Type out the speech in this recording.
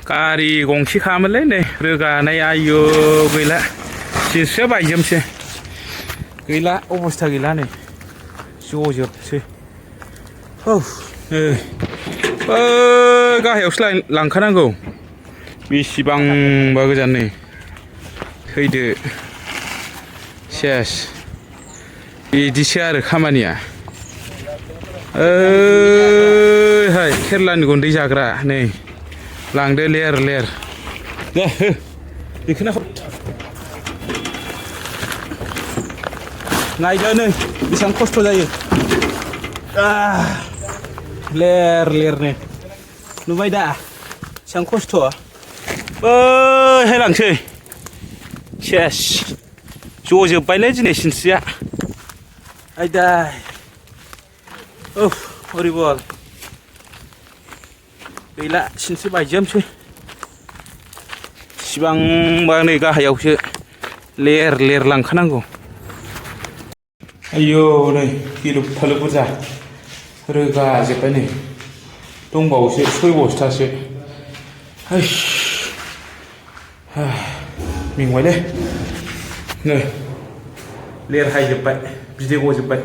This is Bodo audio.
गारि गंसे खामोनलै नै रोगानाय आयु गैला सिनस्रिया बायजोबसै गैला अबस्था गैला नै जजोबसै औ गाहायावसो लांखानांगौ बेसेबांबा गोजान नै फैदो सेस बिदिसो आरो खामानिया हाय खेरलानि गुन्दै जाग्रा नै लांदो लेर लेर दे हो बेखौनो नायदो नै बेसेबां खस्थ' जायो लेर लेरनो नुबाय दा बेसेबां खस्थ' बैहाय लांसै सेस जजोब्बायलै दिनै सिनस्रिया आयदाय हरिबल गैला सिनस्रि बायजोबसै सिबांबा नै गाहायावसो लेर लेर लांखानांगौ आयौ नै गिलुब फालुब बुरजा रोगाजोब्बाय नै दंबावोसो 6 बस्थासो मेंबायलै नै लेरहायजोब्बाय बिदै गजोब्बाय